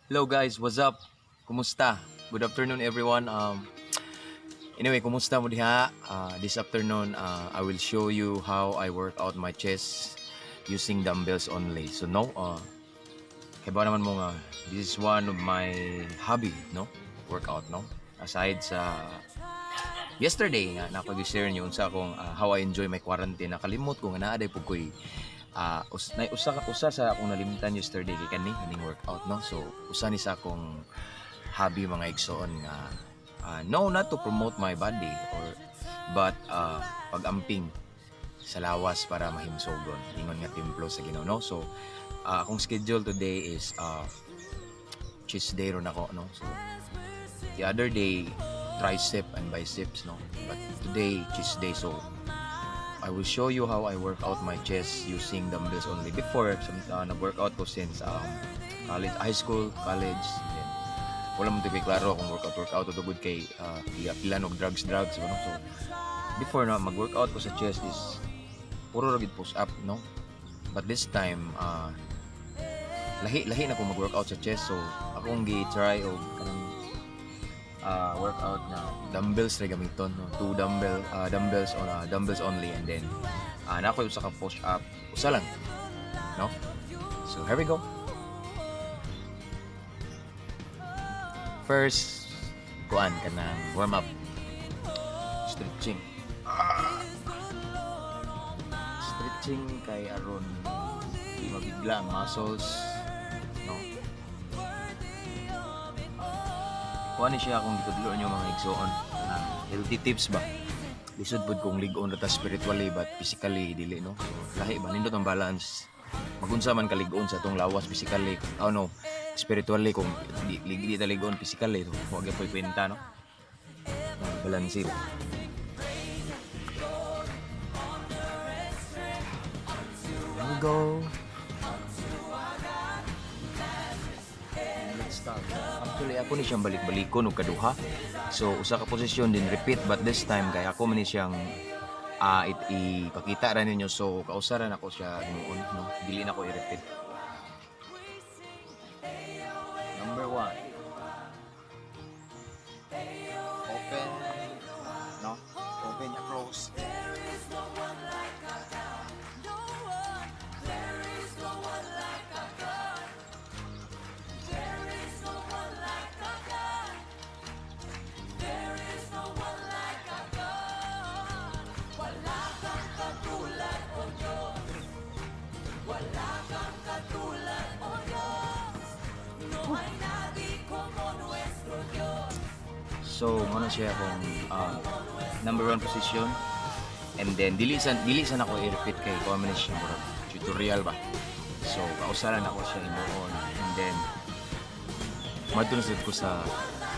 Hello guys, what's up? Kumusta? Good afternoon, everyone. Anyway, kumusta mo diha? This afternoon, I will show you how I work out my chest using dumbbells only. So no, kay ba naman mo nga, this is one of my hobby, no? Workout, no? Aside sa yesterday nga napag-share niyo unsa akong how I enjoy my quarantine, nakalimot ko nga naa day pud ko'y us, na, usa usa sa akong nalimtan yesterday kay kani kining workout, no? So usa ni sa akong hobby, mga igsoon, nga no, not to promote my body or but pag-amping sa lawas para mahimsogon ingon nga templo sa Ginoo, no? So akong schedule today is chest day ron ako, no? So the other day, tricep and biceps, no? But today, chest day. So I will show you how I work out my chest using dumbbells only. Before, some, nag-workout ko since college, high school, college, then wala man kay klaro kung workout workout o tugod kay pila og drugs drugs, no? So before na mag-workout ko sa chest is puro ra gid push up, no? But this time, lahi lahi na ko mag-workout sa chest. So akong gi-try og kanang workout na dumbbells ra gamiton, no? Two dumbbells on dumbbells only and then na ako usa ka push up, usa lang, no? So here we go. First, kuan kanang warm up, stretching. Stretching kay aron di mabigla ang muscles, no? Kuan ni siya akong gitudlo niyo, mga igsoon, healthy tips ba. Lisod pud kung lig-on ra ta spiritually but physically dili, no? So, lahi ba, nindot ang balance. Magunsa man kalig-on sa atong lawas physically, oh no, spiritually, kung di ta lig-on physically, so wa gyud kwenta, no? Balance ba. There we go. Let's start. Actually, ako ni siyang balik-balikon og kaduha. So, usa ka posisyon din repeat, but this time kay ako man ni siyang ipakita ra ninyo, so kausaran ako siya himuon, no? Dili na ko i-repeat. Number one. Open, no? Open, close. So, muna siya akong number one position. And then, dili sa nako i-repeat kay kuha man siya murag tutorial ba. So, kausaran ako siya himuon. And then, madto na sad ko sa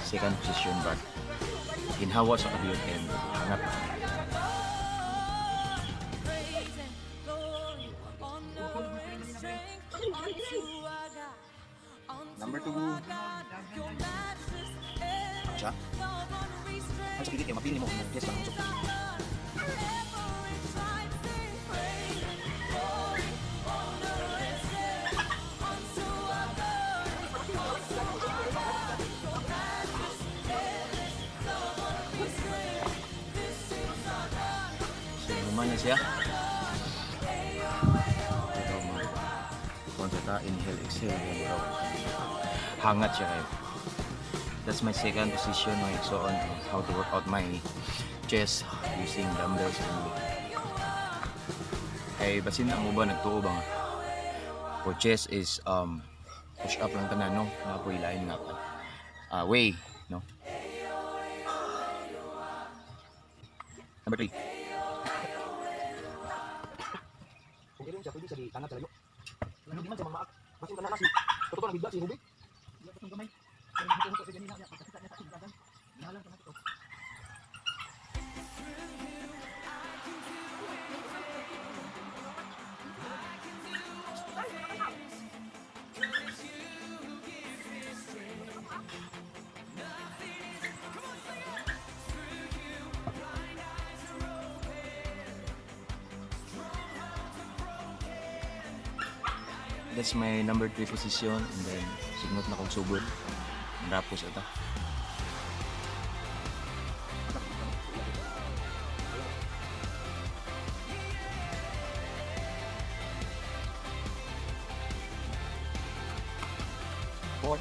second position, but ginhawa sa kadiyot and hangat. Number two. Siya. Ang sa pilit kay mapili mo kung yes lang so. So, naman na siya. Ito mo. Kung ta inhale, exhale. Hangat siya kayo. That's my second position, my so on how to work out my chest using dumbbells only. Kay basin ang uban nagtuo ba nga for chest is push up lang tanan, no? Nga po ilain nga way, no? Number 3. Kung kailan siya, pwede siya di tangat sa layo. Ano di man siya mamaak. Basin ka na si totoo na bigla si Hubig. That's my number 3 position and then singot na kog sugod. Rapos ata. Four.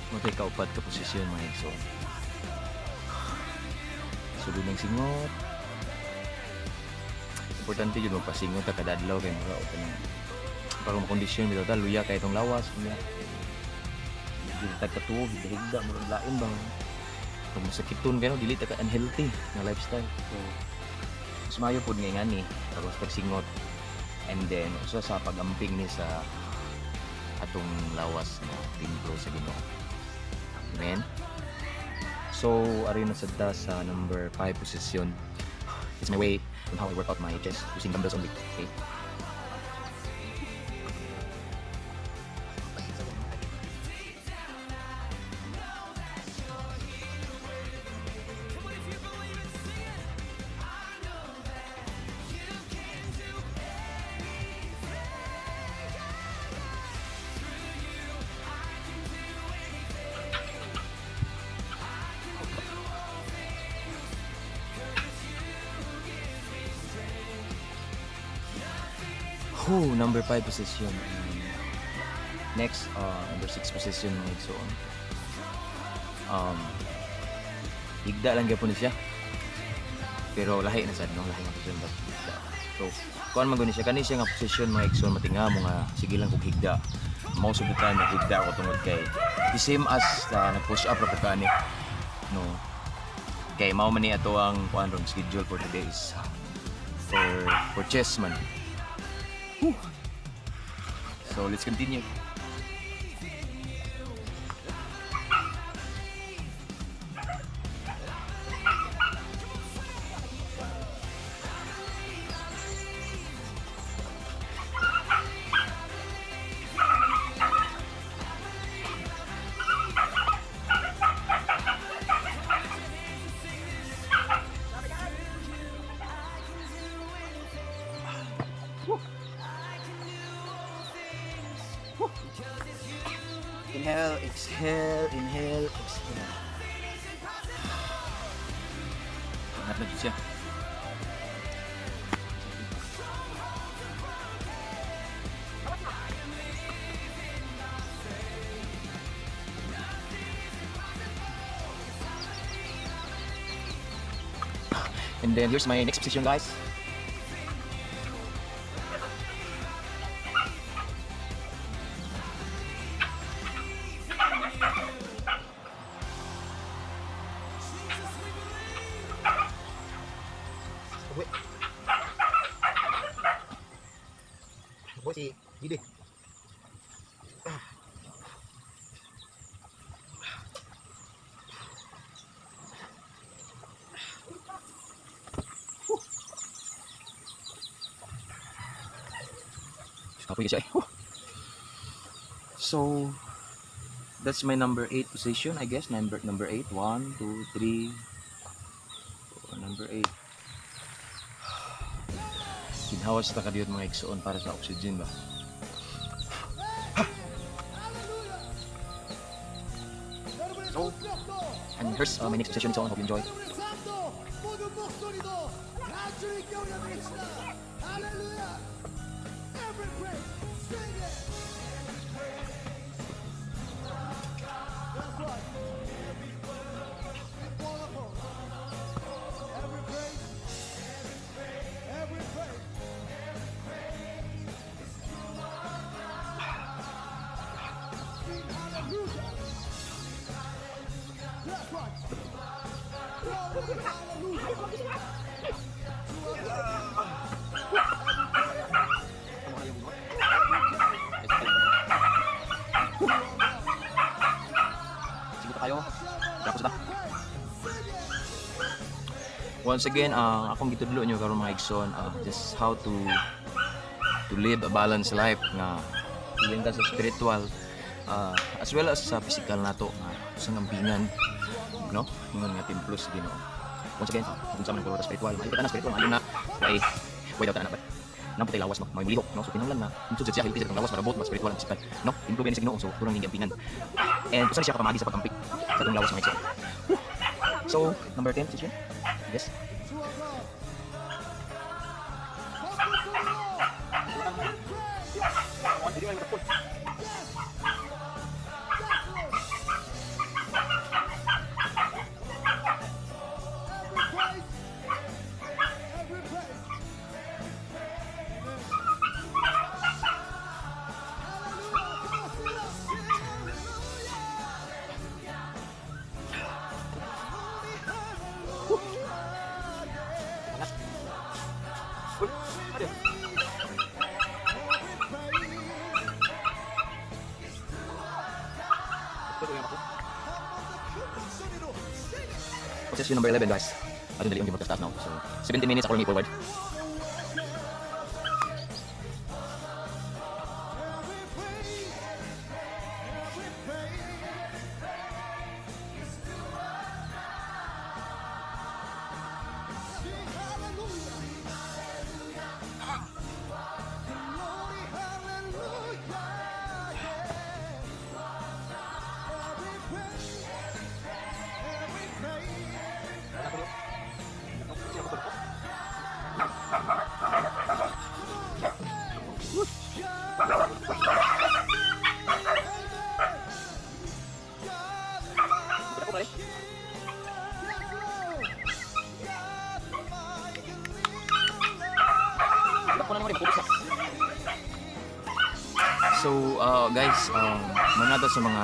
Mao to'y kaupat ka posisyon, mga igsoon. Sulod ng singot. Importante jud magpasingot ta kada adlaw kay mura og kanang para makondisyon bitaw ta, luya kay itong lawas unya. Dili ta katuo, higda-higda, murag lain bang pag masakiton kayo, dili ta ka unhealthy nga lifestyle. So, mas maayo pod nga ngani tapos pagsingot and then usa sa pagamping ni sa atong lawas na templo sa Ginoo. Amen. So, ari na sad ta sa number 5 position. It's my way on how I work out my chest using dumbbells only. Okay? Whew, number 5 position. And next, number 6 position, mga igsoon. Higda lang gyapon ni siya. Pero lahi na sad, no? Lahi nga position but higda. So, kuan man gud ni siya, kani siya nga position, mga igsoon, matinga mo nga sige lang kog higda. Most of the time higda ako tungod kay the same as nag-push up ra pud kani. No. Kay mao man ni ato ang kuan ron schedule for today is for chest man. Whew. So let's continue. Inhale, exhale, inhale, exhale. Ingat na jud siya. And then here's my next position, guys. Uwi. Boy, si Gide. Ah. Kapoy siya eh. Whew. So, that's my number 8 position, I guess. Number 8. 1, 2, 3, 4, number 8. Ginhawa sa takadiyot, mga igsoon, para sa oxygen ba? So, and here's my next position. So, I hope you enjoy. 모든 목소리도 다 주님께 올려드립시다. 할렐루야. Every praise, sing it. That's right. One accord. Every praise, every praise. Sing hallelujah. That's right. Ano kaya mo? Sige pa kayo. Tapos na. Once again, akong gitudlo nyo karon, mga igsoon, just how to live a balanced life nga bilin ka sa spiritual as well as sa physical nato nga sa ampingan, no, ingon nga templo sa Ginoo. Once again, kung sa man sa spiritual, maayo ka na spiritual, maayo na way way daw ta na ba namputay lawas, no, may mulihok, no? So kinahanglan na insud siya healthy sa atong lawas para both ba spiritual and physical, no, templo sa Ginoo, so kurang ning ampingan and usa ni siya ka pamaagi sa pag-amping sa atong lawas, mga igsoon. So number 10 position, yes. To our God. 큰 소리로 every praise. Yes. Yes, Lord. Every praise. Every praise. Amen. Hallelujah. Come on, sing it up. Hallelujah. Hallelujah. Uy, ano yun? Every praise. Ito yung ako. 큰 목소리로 sing it. Position number 11, guys. Adun dali ang taas now. So 17 minutes ako lang forward. Every praise, every praise is to our God. Sing hallelujah. Glory, hallelujah. Yeah. Every praise, every praise. Ako pare. Ako na naman, focus na. So, guys, manado sa mga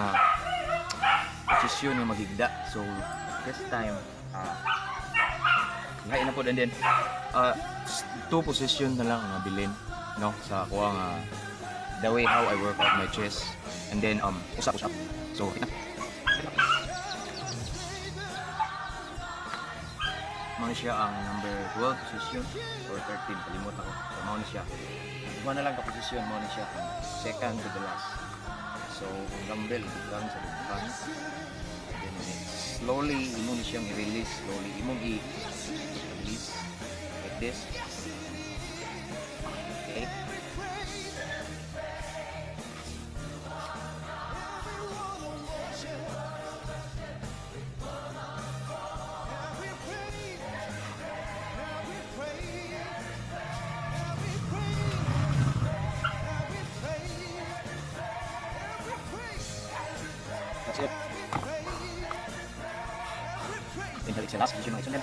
posisyon nga maghigda. So, this time, lahi na po and then, two position na lang ang nabilin, no? Sa ako ang the way how I work out my chest. And then, usap, usap. So, kita. Mao ni siya ang number 12 position or 13, kalimot ako. So, mao ni siya. Duha na lang ka posisyon, mao ni siya ang second to the last. So, kung dumbbell, butang sa butang. And then, slowly, imo ni siyang i-release. Slowly, imong i-release. Like this. Okay. That's it. Inhale, exhale. Last position, mga igsoon.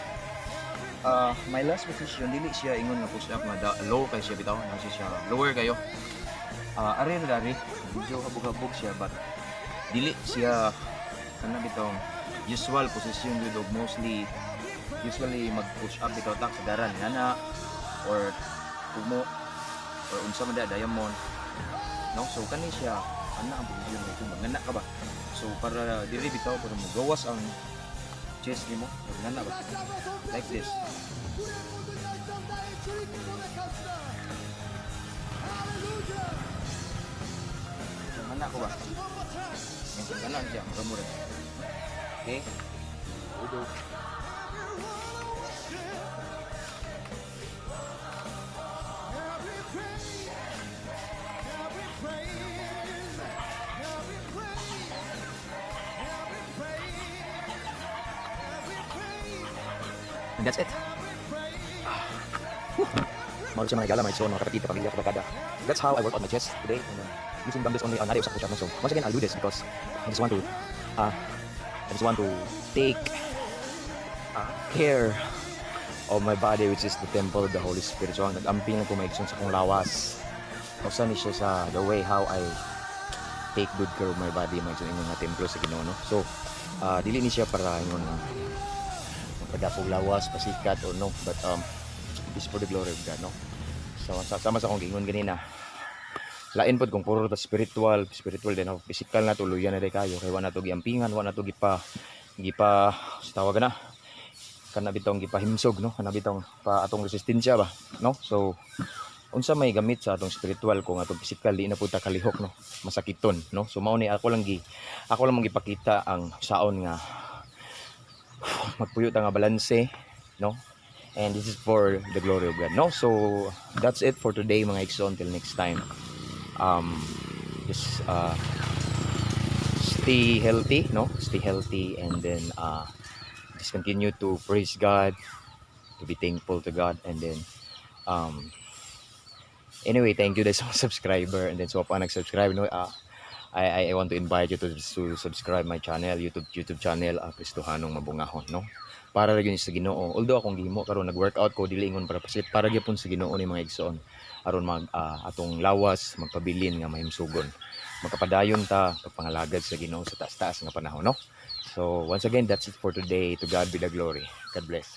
My last position, dili siya ingon nga push up nga da, low kay siya bitaw, na siya lower kayo. Ari ra dari, medyo habog-habog siya but dili siya kana bitaw usual position jud og mostly usually mag push up bitaw tak sa daran ngana or tumo or unsa man da diamond, no? So kani siya ana ang position kay ngana ka ba, so para diri bitaw para mo gawas ang chest nimo ngana ba, like this. 우리의 모든 열정 다해 주님께 고백합시다. 할렐루야. Ngana ko ba. 같이 one more time. Ngana siya mura-mura, okay. Everyone worship. Every praise, every praise, every praise, every praise, every praise, And that's it. Every praise. Mahal siya mga higala, mga igsoon, mga kapatid, kapamilya, kabarkada. That's how I work out my chest today. And using dumbbells only, not usa push up. No? So once again, I'll do this because I just want to take care of my body, which is the temple of the Holy Spirit. So ang nag-amping na ko, mga igsoon, sa akong lawas. Usa ni siya sa the way how I take good care of my body, mga igsoon, ingon nga templo sa Ginoo, no? So dili ni siya para ingon nga Padapog lawas, pasikat or no, but this for the glory of God, no? So sama sa akong giingon ganina, lain pod kung puro ta spiritual, spiritual din ako, physical na tuluyan na day kayo kay wa na to giampingan, wa na to gipa gipa sa tawag na kana bitong gipahimsog, no? Kana bitong pa atong resistensya ba, no? So unsa may gamit sa atong spiritual kung atong physical di na pud ta kalihok, no? Masakiton, no? So mao ni ako lang gipakita ang saon nga magpuyo ta nga balanse, no? And this is for the glory of God, no? So that's it for today, mga igsoon. Till next time, just stay healthy, no? Stay healthy and then just continue to praise God, to be thankful to God. And then anyway, thank you sa mga subscriber and then sa pa nag-subscribe, no? I want to invite you to subscribe my channel, YouTube channel, Kristohanong Mabungahon, no? Para ra gyud sa Ginoo. Although akong gihimo karon nag-workout ko, dili ingon para pasit, para gyapon sa Ginoo ni, mga igsoon, aron mag atong lawas magpabilin nga mahimsugon. Magkapadayon ta pagpangalagad sa Ginoo sa taas-taas nga panahon, no? So once again, that's it for today. To God be the glory. God bless.